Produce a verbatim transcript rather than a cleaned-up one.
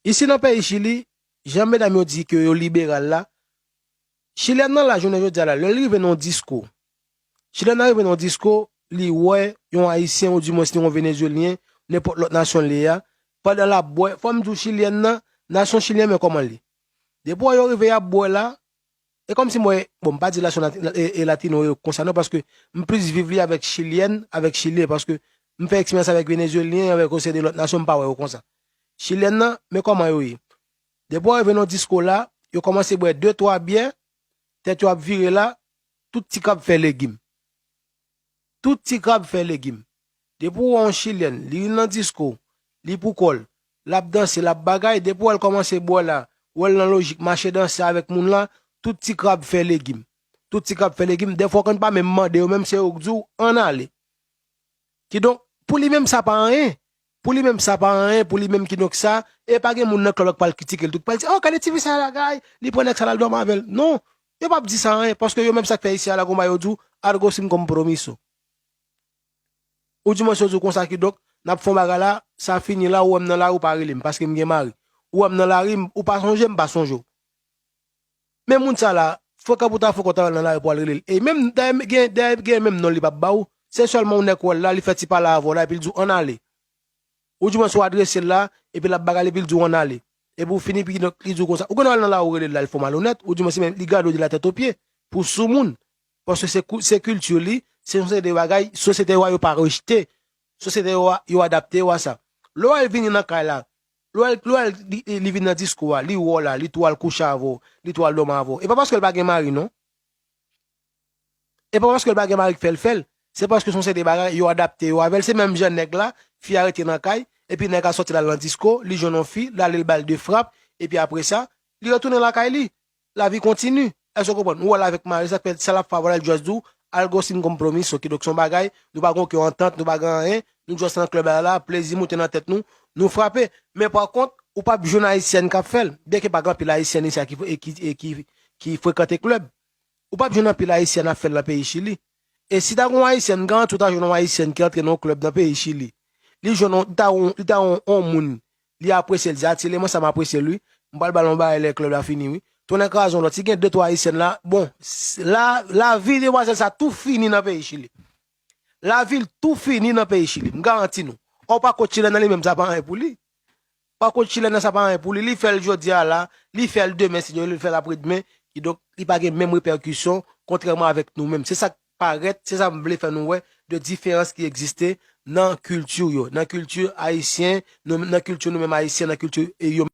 Isi nan peyi Chili, jan medam yo di ke yo liberal la, Chilyèn nan la, jounen jodi a la, lè l rive nan yon disko, Chilyèn nan rive nan yon disko, li wè yon Ayisyen, oudimwens li yon Venezuelyen, nenpòt lòt nasyon li ye a, pandan l ap bwè, fò m di w Chilyèn nan, nasyon Chilyen men kòman l ye. Depi w wè yo rive y ap bwè la, e kòmsi mwen, bon, m pa di nasyon lati-, e, e latino yo konsa non, paske m plis viv li avèk Chilyèn, avèk Chilyen, paske m fè eksperyans avèk Venezuelyen, avèk yon seri de lòt nasyon, m pa wè yo konsa. Chilyèn nan, men kòman yo ye. Depi w rive nan disko la, yo kòmanse bwè de twa byè, tèt yo ap vire la, tout ti krab fè legim. Tout ti krab fè legim. Depi w wè yon Chilyèn, li nan disko, li pou kò l, l ap danse, l ap bagay, depi w wè l kòmanse bwè la, w wè l nan lojik mache danse avèk moun la, tout ti krab fè legim. Tout ti krab fè legim, dèfwa w konn pa menm mande yo, menm se yo k di w, ann ale. Kidonk, pou li menm sa pa anyen. Pou li menm sa pa anyen, pou li menm kidonk sa, e pa gen moun nan klèb la k pral kritike l tou, k pral di, oh, gade tifi sa lagay, li pran nèg sa l al dòmi avè l. Non, yo p ap di sa anyen, paske yo menm sa k fè isi a la konba yo di w, algo sin compromiso. Oudimwens yo di w konsa kidonk, n ap fè yon bagay la, sa fini la, ou wè m nan lari, ou pa rele m, paske m gen mari. Ou wè m nan lari, m- ou pa sonje m, m pa sonje w. Men moun sa la, frekant pou ta frekant avè l nan lari pou al rele l. E menm, dayè gen, dayè gen menm non li p ap ba w. Se sèlman yon nèg wè l la, li fè ti pale avè w la, epi l di w ann ale. Oudimwens ou adrese l la, epi l ap bagay l, epi l di w ann ale. Epi w fini, epi li di w konsa. Ou konn wè l nan lari, ou rele l la, l fè w malonèt, oudimwens li menm, li gade w de la tèt o pye, pou soumoun. Paske se kou- se kilti li, se yon seri de bagay, sosyete yo a yo pa rejte. Sosyete yo a, yo adapte yo a sa. Lè w wè l vini nan kay la, lè w wè l, lè w wè l, li, li vin nan disko a, li wè w la, li tou al kouche avè w, li tou al dòmi avè w. E pa paske l pa gen mari, non. E pa paske l pa gen mari k fè l fè l. Se paske se yon seri de bagay, yo adapte yo avè l. Se menm jan nèg la, fi a rete nan kay, epi nèg la sòti l al nan disko, li jwenn yon fi, l ale l ba l de frap, epi apre sa, li retounen lakay li. Lavi kontini. Èske w konprann? Ou wè l avèk mari, sa k fè, sa l ap fè avè w la, l just di w, algo sin compromiso, kidonk se yon bagay, nou pa gen okenn antant, nou pa gen anyen, nou just nan klèb la, la, plezi moute nan tèt nou, nou frape. Men pa kont, ou p ap jwenn ayisyèn k ap fè l. Byenke pa gen anpil ayisyèn isi a ki, e ki, e ki, ki frekante klèb. Ou p ap jwenn anpil ayisyèn ap fè l nan peyi Chili. E si ta gen yon ayisyèn, m garanti w ta jwenn yon ayisyèn ki antre nan yon klèb nan peyi Chili. Li jwenn yon, li ta yon, li ta yon, yon moun, li apresye l, di, "A ti eleman sa m apresye l, wi. M pral ba l yon bagay lè klèb la fini, wi." Tonnè kraze yon lòt. Si gen de twa ayisyèn la, bon, s- la, lavi demwazèl sa tou fini nan peyi Chili. Lavi l tou fini nan peyi Chili. M garanti nou. Yon pakòt Chilèn nan li menm sa pa anyen pou li. Pakòt Chilèn nan sa pa anyen pou li. Li fè l jodi a la, li fè l demen, si Dye vle, li fè l apredmen. Kidonk, li pa gen menm repèkisyon, kontrèman avèk nou menm. Se sa k parèt, se sa m vle fè nou wè, de diferans ki egziste nan kilti yo, nan kilti ayisyen, nou, nan kilti nou menm ayisyen, nan kilti e yo